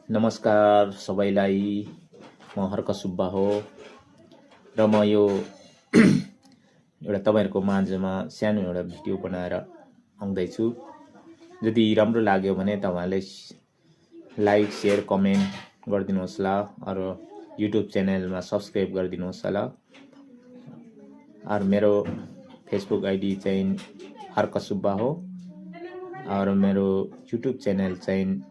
नमस्कार सबैलाई। म हर्क सुब्बा हो र म यो एउटा तपाईहरुको माझमा सानो एउटा भिडियो बनाएर आउँदैछु। यदि राम्रो लाग्यो भने तपाईहरुले लाइक, शेयर, कमेन्ट गरिदिनुहोस् ल। र युट्युब च्यानलमा सब्स्क्राइब गरिदिनुहोस् ल। मेरो फेसबुक आइडी चाहिँ हर्क सुब्बा हो और मेरो युट्युब च्यानल चाहिँ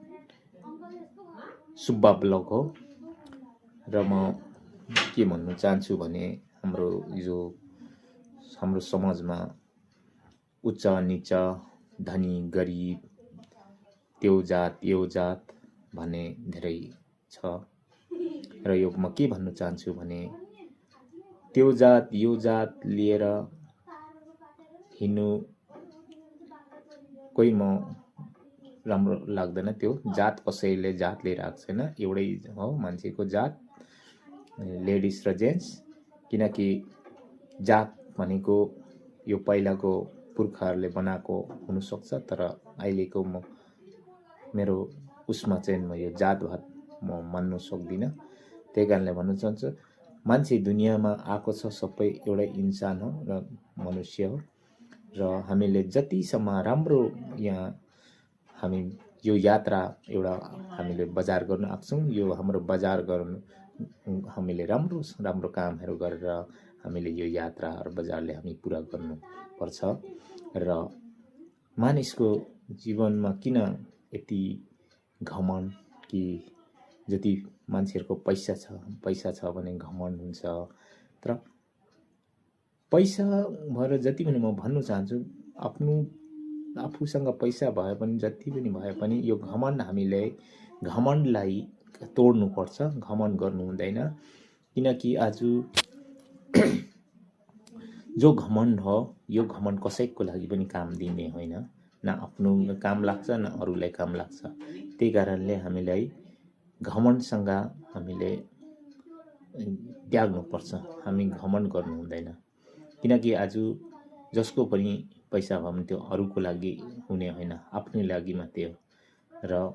सुब्बा ब्लग हो। र म के भन्नु चाहन्छु भने हाम्रो समाजमा उच्च नीच, धनी गरिब, त्यो जात यो जात भन्ने धेरै छ। र यो म के भन्नु चाहन्छु भने त्यो जात यो जात लिएर हिँड्नु कोही म राम्रो लाग्दैन। त्यो जात कसैले जात लिएर आएको छैन, एउटै हो मान्छेको जात, लेडिज र जेन्ट्स। किनकि जात भनेको यो पहिलाको पुर्खाहरूले बनाएको हुन सक्छ, तर अहिलेको मेरो उसमा चाहिँ म यो जातभात म मान्न सक्दिन। त्यही कारणले भन्न चाहन्छु मान्छे दुनियाँमा आएको छ सबै एउटै इन्सान हो र मनुष्य हो। र हामीले जतिसम्म राम्रो यहाँ हामी यो यात्रा एउटा हामीले बजार गर्न आएको छौँ। यो हाम्रो बजार गर्नु हामीले राम्रो कामहरू गरेर हामीले यो यात्रा र बजारले हामी पूरा गर्नुपर्छ। र मानिसको जीवनमा किन यति घमण्ड कि जति मान्छेहरुको पैसा छ भने घमण्ड हुन्छ। तर पैसा भएर जति पनि म भन्न चाहन्छु आफूसँग पैसा भए पनि जति पनि भए पनि यो घमण्डलाई तोड्नु पर्छ, घमण्ड गर्नु हुँदैन। किनकि आज जो घमण्ड हो यो घमण्ड कसैको लागि पनि काम दिने होइन, न आफ्नो काम लाग्छ न अरूलाई काम लाग्छ। त्यही कारणले हामीलाई घमण्डसँग हामीले त्याग्नु पर्छ, हामी घमण्ड गर्नु हुँदैन। किनकि आज जसको पनि पैसा भयो भने त्यो अरूको लागि हुने होइन, आफ्नै लागि मात्रै हो। र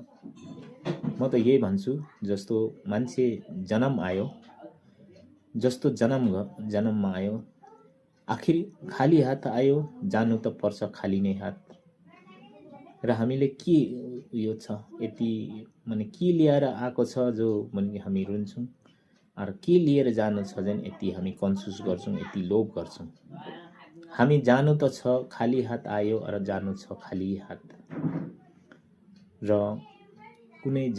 म त यही भन्छु, जस्तो मान्छे जन्म आयो, जस्तो जन्ममा आयो आखिर खाली हात आयो, जानु त पर्छ खाली नै हात। र हामीले के यो छ यति माने के लिएर आएको छ जो भने हामी रुन्छौँ, र के लिएर जानु छ जन यति हामी कन्फ्युज गर्छौँ, यति लोभ गर्छौँ। हामी जानु त छ खाली हात आयो र जानु छ खाली हात। र कुनै